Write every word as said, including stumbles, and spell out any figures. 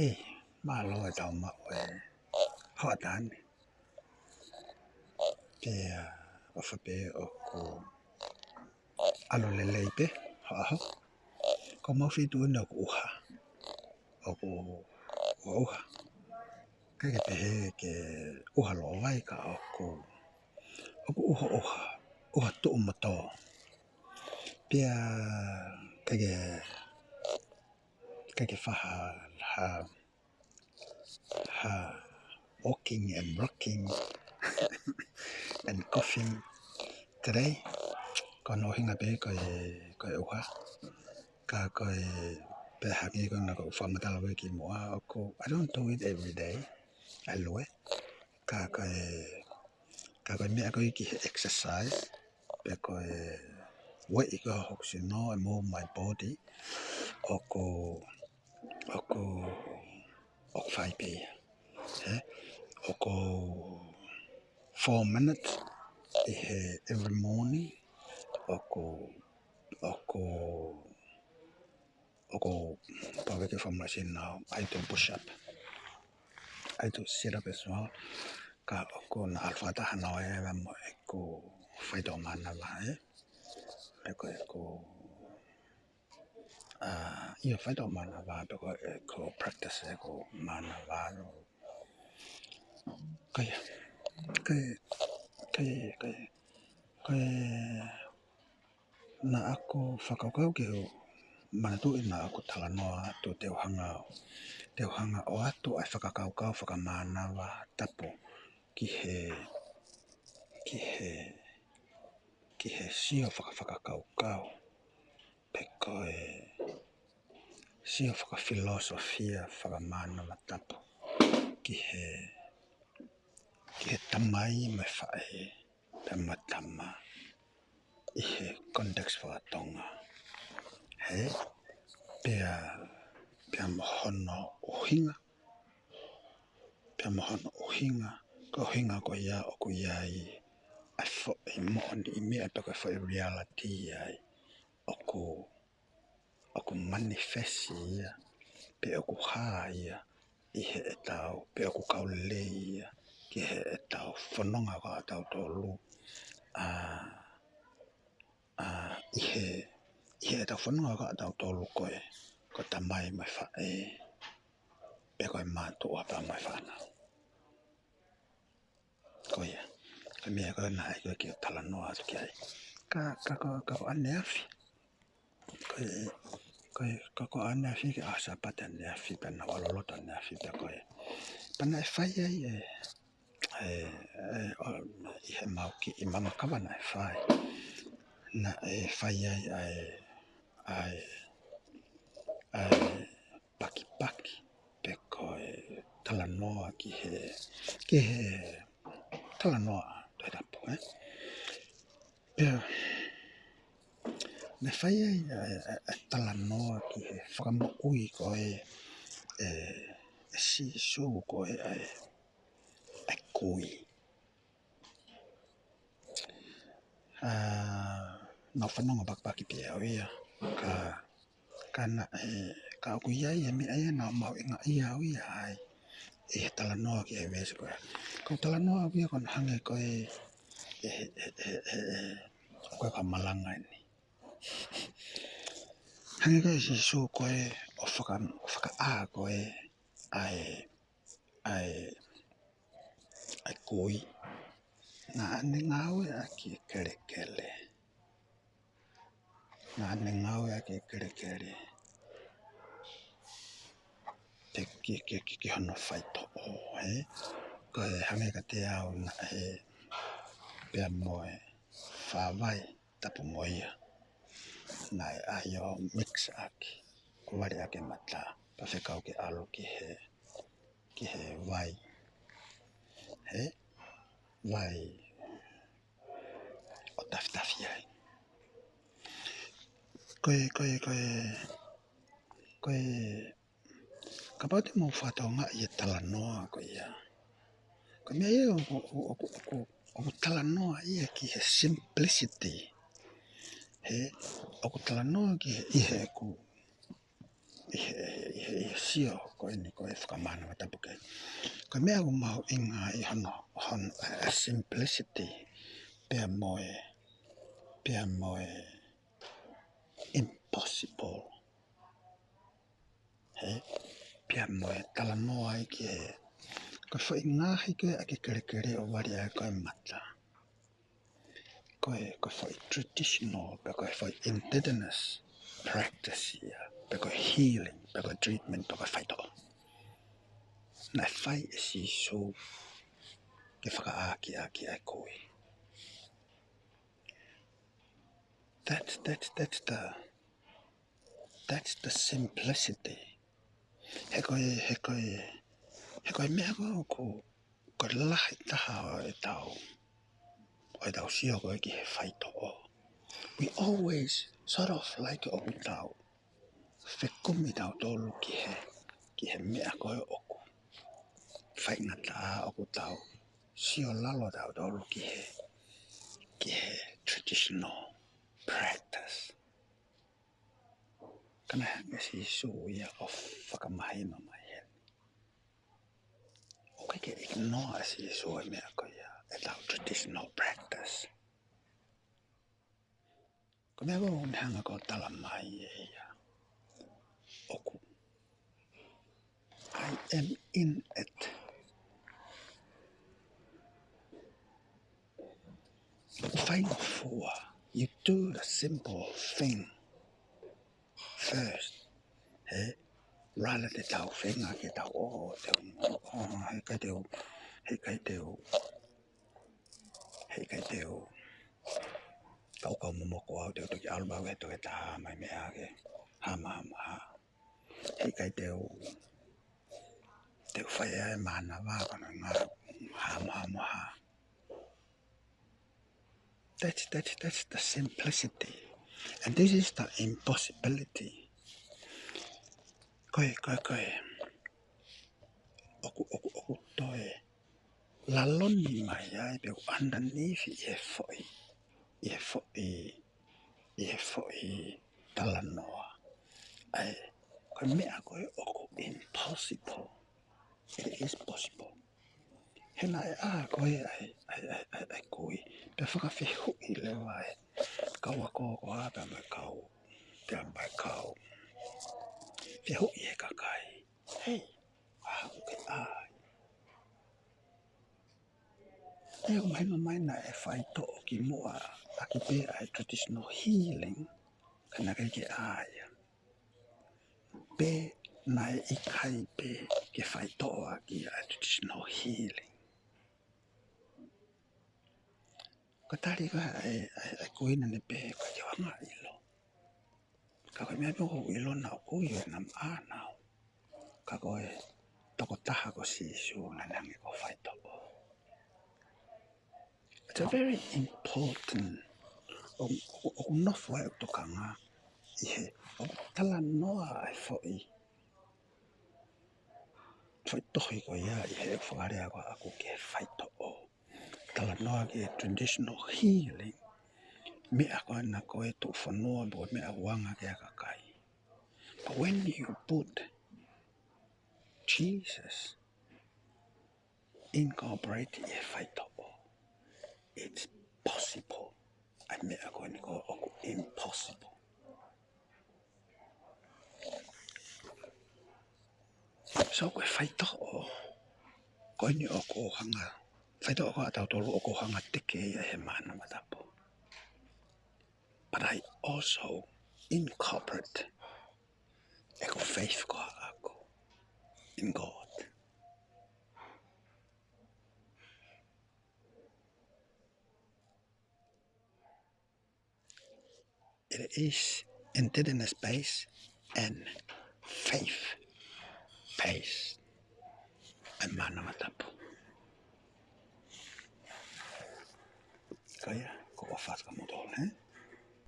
Ei, mālō e tau maʻu e hoʻatā ni. Pea ʻofa pē ʻoku ʻalu lelei pē hoʻo ʻaho. Ko mau feituʻu ni ʻoku ʻuha. ʻOku ʻuha. ʻIkai ke pehē ke ʻuha loʻo vai ka ʻoku, ʻoku ʻuha ʻuha. ʻUha tuʻu mo tō. Pea ʻikai ke, ʻikai ke faʻa ha, ha walking and rocking and coughing today. Ko hono ʻuhinga pē ko e, ko e ʻuha. Ka ko e pehē ange ko ena ko e fakamatala ʻoku ʻi muʻa ʻoku, I don't do it every day. ʻAlu ē. Ka ko e, ka ko e meʻa ko ē ki he exercise, pe ko e ueʻi ko ē hoku sino, e move my body, ʻoku, ʻoku, ʻoku fai pē ia. Ē? ʻOku four minutes ʻi he every morning, ʻoku, ʻoku ʻoku pau ke fakamalanga sino, ʻai ʻo push up. ʻAi ʻo sit up as well. Ka ʻoku na ʻalu fakataha ʻa e ʻuha mo ʻeku faitoʻo mānava, ē. Pe ko ʻeku, ʻa, ʻio faitoʻo mānava, pe ko ʻeku practice ʻeku mānava. Ko ia, ko ia, ko ia, ko ia, ko ia. Naʻa ku fakakaukau ke u manatuʻi naʻa ku talanoa atu te u hanga, te u hanga ʻo ʻoatu ʻa e fakakaukau fakamānava tapu ki he, ki he, ki he sio fakafakakaukau, pe ko e sio fakafilosofia fakamānava tapu ki he, ki he tamai mo e faʻē, pea mo e tama ʻi he context fakatonga. Ē? Pea, pea mo hono ʻuhinga, pea mo hono ʻuhinga, ko e ʻuhinga ko ia ʻoku ʻi ai ʻa e foʻi moʻoniʻi meʻa pe ko e foʻi reality ai ʻoku ʻoku manifest ia, pe ʻoku hā ia ʻi heʻetau, pe ʻoku kau lelei ia ki heʻetau fononga ʻo kitautolu, ʻa, ʻa, ʻi he, ʻi heʻetau fononga ʻo kitautolu ko e, ko e tamai mo e faʻē, pe ko e mātuʻa pea mo e fānau. Ko ia. Ko e meʻa ko ē naʻe ʻai ko ē ke u talanoa atu ki ai. Ka, ka ko, ka ko ʻaneafi. Ko e, ko e, ka ko ʻaneafi ke ʻaho Sāpate ʻaneafi pea naʻa ku ʻalu lotu ʻaneafi pea ko e. Pea naʻe fai ai e, e, e, ʻo, ʻi he mau kiʻi mama kava naʻe fai. Naʻe fai ai ʻa e, ʻa e, ʻa e pakipaki, pe ko e talanoa ki he, ki he talanoa Tohi Tapu, ē? Pea, naʻe fai ai ʻa e, ʻa e, ʻa e talanoa ki he fakamoʻui ko ē, ʻe, ʻe Sīsū ko ē ʻa e, ʻa e kui. ʻA, naʻa ku fanongo pakipaki pē au ia, ka, ka naʻe, ka ʻoku ʻi ai e meʻa ia naʻa ku mahuʻingaʻia au ia ai, ʻi he talanoa ki he veesi ko ē. Ko e talanoa au ia ko ena hangē ko e, e, e, ko e ka malanga eni. Hangē ko e Sīsū ko ē ʻo faka-, ʻo fakaʻā ko ē, ʻa e, ʻa e, ʻa e kui. Naʻa ne ngāueʻaki e kelekele. Naʻa ne ngāueʻaki e kelekele. Te ki, ki, ki, ki hono faitoʻo, ē? Ko e hangē kiate au naʻe pea mo e fāvai tapu mo ia. Naʻe ʻai ʻo mix ʻaki, ko e vale ʻaki e mata, pea fekau ke ʻalu ki he, ki he vai. He vai ʻo tafitafi ai. Ko e, ko e, ko e, ko e, kapau te mou fakatokangaʻi e talanoa ko ia. Ko e meʻa ia ʻoku, ʻoku, ʻoku, ʻoku, ʻoku talanoa ia ki he simplicity. He, ʻoku talanoa ki he, ʻi heʻeku, ʻi he, ʻi he, ʻi he, ʻi he, Sio, ko eni ko e fakamānava tapu kei. Ko e meʻa ʻoku mahuʻinga ʻi hono, hono, eh, simplicity, pea mo e, pea mo e impossible. He, pea mo e talanoa ai ki he, ko e foʻi ngaahi ko ē ʻa e kelekele ʻo vali ai ko e mata. Ko e, ko e foʻi traditional, pe ko e foʻi indigenous practice ia, pe ko e healing, pe ko e treatment, pe ko e faitoʻo. Naʻe fai ʻe Sīsū ke fakaʻākiʻaki ʻa e kui. That's, that's, that's the, that's the simplicity. He ko e, he ko e, he ko e meʻa ko ē ʻoku, ko e lahi taha ʻo ʻetau, ʻo ʻetau sio ko ē ki he faitoʻo. We always sort of like ʻoku tau fekumi tautolu ki he, ki he meʻa ko ē ʻoku faingataʻa, ʻoku tau sio lalo tautolu ki he, ki he traditional practice. Ka naʻe hanga ʻe Sīsū ia ʻo fakamahino mai heni. ʻOku ʻikai ke ignore ʻe Sīsū e meʻa ko ia, ʻetau traditional practice. Ko e meʻa ko ē naʻe hanga ʻo tala mai ʻe ia. ʻOku. I am in it. ʻOku faingofua. You do the simple thing first. He, rather te tau feinga ke tau, oh, te u, oh, heʻikai te u, heʻikai te u, heʻikai te u, kau kau momoko au te u toki ʻalu pau ke toki taha mai meʻa ke hama hama ha. Heʻikai te u, te u fai ai mānava ko ena ngā hama hama ha. That's, that's, that's the simplicity. And this is the impossibility. Ko e, ko e, ko e. ʻOku, ʻoku, ʻoku toe laloni mai ai pe ʻoku underneath ʻi he foʻi, ʻi he foʻi, ʻi he foʻi talanoa. ʻA e, ko e meʻa ko ē ʻoku impossible. It is possible. He naʻe ʻā ko ē ʻa e, ʻa e, ʻa e, ʻa e, ʻa e kui. Pea fakafehuʻi leva ʻe he kau ako ko ē pea mo e kau, pea mo e kau. Fehuʻi ʻe he kakai. Hei, ʻa ʻoku ke ʻā ai? ʻE, ʻoku mahino mai naʻe faitoʻo kimuʻa ʻaki pē ʻa e traditional healing, ka naʻe ʻikai ke ʻā ia. Pe naʻe ʻikai pē ke faitoʻo ʻaki ʻa e traditional healing. Ka tali ko ē ʻa e, ʻa e, ʻa e kui naʻá ne pehē ʻoku ʻikai ke u hanga ʻo ʻilo. Ka ko e meʻa pē ʻoku ou ʻilo naʻá ku ʻi he namaʻa naʻá ku. Ka ko e tokotaha ko Sīsū naʻá ne hanga ʻo faitoʻo. It's a very important. ʻO, ʻo, ʻoku nofo ai ʻeku tokanga ʻi he, ʻoku talanoa ʻa e foʻi, foʻi tohi ko ia ʻi he fakalea ko ē ʻaʻaku ki he faitoʻo. Talanoa ki he traditional healing. Meʻa ko ena ko e tuʻufonua pe ko e meʻa ʻoku anga ki ai e kakai. But when you put Jesus incorporate ʻi he faitoʻo, it's possible. ʻA e meʻa ko eni ko ē ʻoku impossible. So ko e faitoʻo ko eni ʻoku ou hanga, faitoʻo ko ē ʻatautolu ʻoku ou hanga ʻo teke ia he mānava tapu. But I also incorporate ʻeku faith ko ē ʻaʻaku in God. It is indigenous base and faith